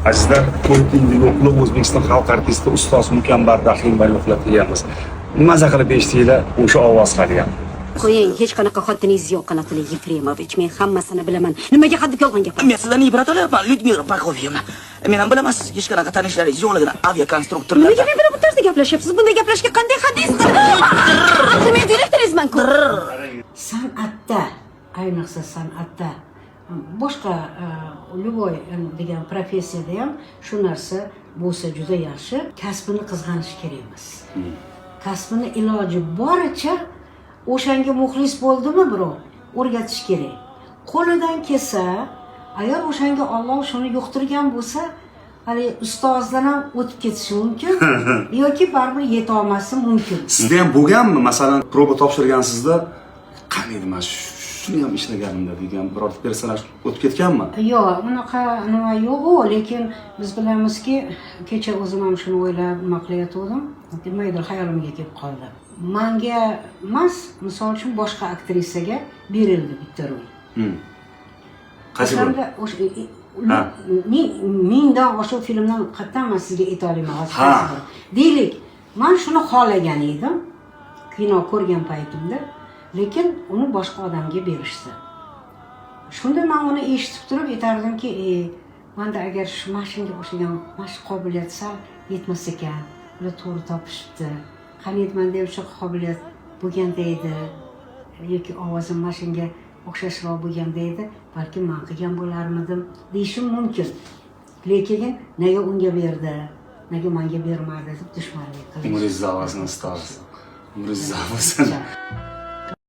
Azizlar, to'rtinchi yo'qli O'zbekiston xalq artisti ustoz Mukambar Rahimova yo'qlatilganmiz. Maza qilib eshitdinglar o'sha ovoz haliyam. Qo'ying, hech qanaqa xotiningiz yo'q, Anatoliy Yefremovich. Men hammasini bilaman. Nimaga hadeb yolg'on gapirasiz? Men sizdan ibrat olyapman, Lyudmila Prokofyevna. Men ham bilaman siz hech qanaqa tanishlaringiz yo'qligini aviakonstruktorlar. Nimaga men bilan bu tarzda gaplashyapsiz? Bunday gaplashishga qanday haddingiz? Axir men direktoringizman-ku. San'atda, ayniqsa san'atda, boshqa любой degan professiyada ham shu narsa bo'lsa juda yaxshi. Kasbini qizg'anish kerak emas, kasbini iloji boricha o'shanga muxlis bo'ldimi birov, o'rgatish kerak qo'lidan kelsa. Agar o'shanga Olloh shuni yuqtirgan bo'lsa, haligi ustozdan ham o'tib ketishi mumkin yoki baribir yetolmasi mumkin. Sizda ham bo'lganmi, masalan, proba topshirgansizda, qaniydi man shuni ham ishlaganimda degan birorta personaj o'tib ketganmi? Yo'q, unaqa nima yo'qu, lekin biz bilamizki, kecha o'zim ham shuni o'ylab nima qilayotgandim, nimagadir xayolimga kelib qoldi. Manga emas, misol uchun, boshqa aktrisaga berildi bitta rol. Qaysi rol? O'shanda o'sha mingdan oshiq filmdan qayerdan man sizga ayta olaman hozir qaysi biri. Deylik, man shuni xohlagan edim kino ko'rgan paytimda, lekin uni boshqa odamga berishdi. Shunda man uni eshitib turib aytardimki, manda agar shu mana shunga o'xshagan mana shu qobiliyat sal yetmas ekan, ular to'g'ri topishibdi, qaniydi manda ham shu qobiliyat bo'lganda edi yoki ovozim mana shunga o'xshashroq bo'lganda edi, balkim man qilgan bo'larmidim, deyishim mumkin. Lekin nega unga berdi, nega manga bermadi deb dushmanlik qilish. Umringiz uzoq bo'lsin, ustoz, umringiz uzoq bo'lsin.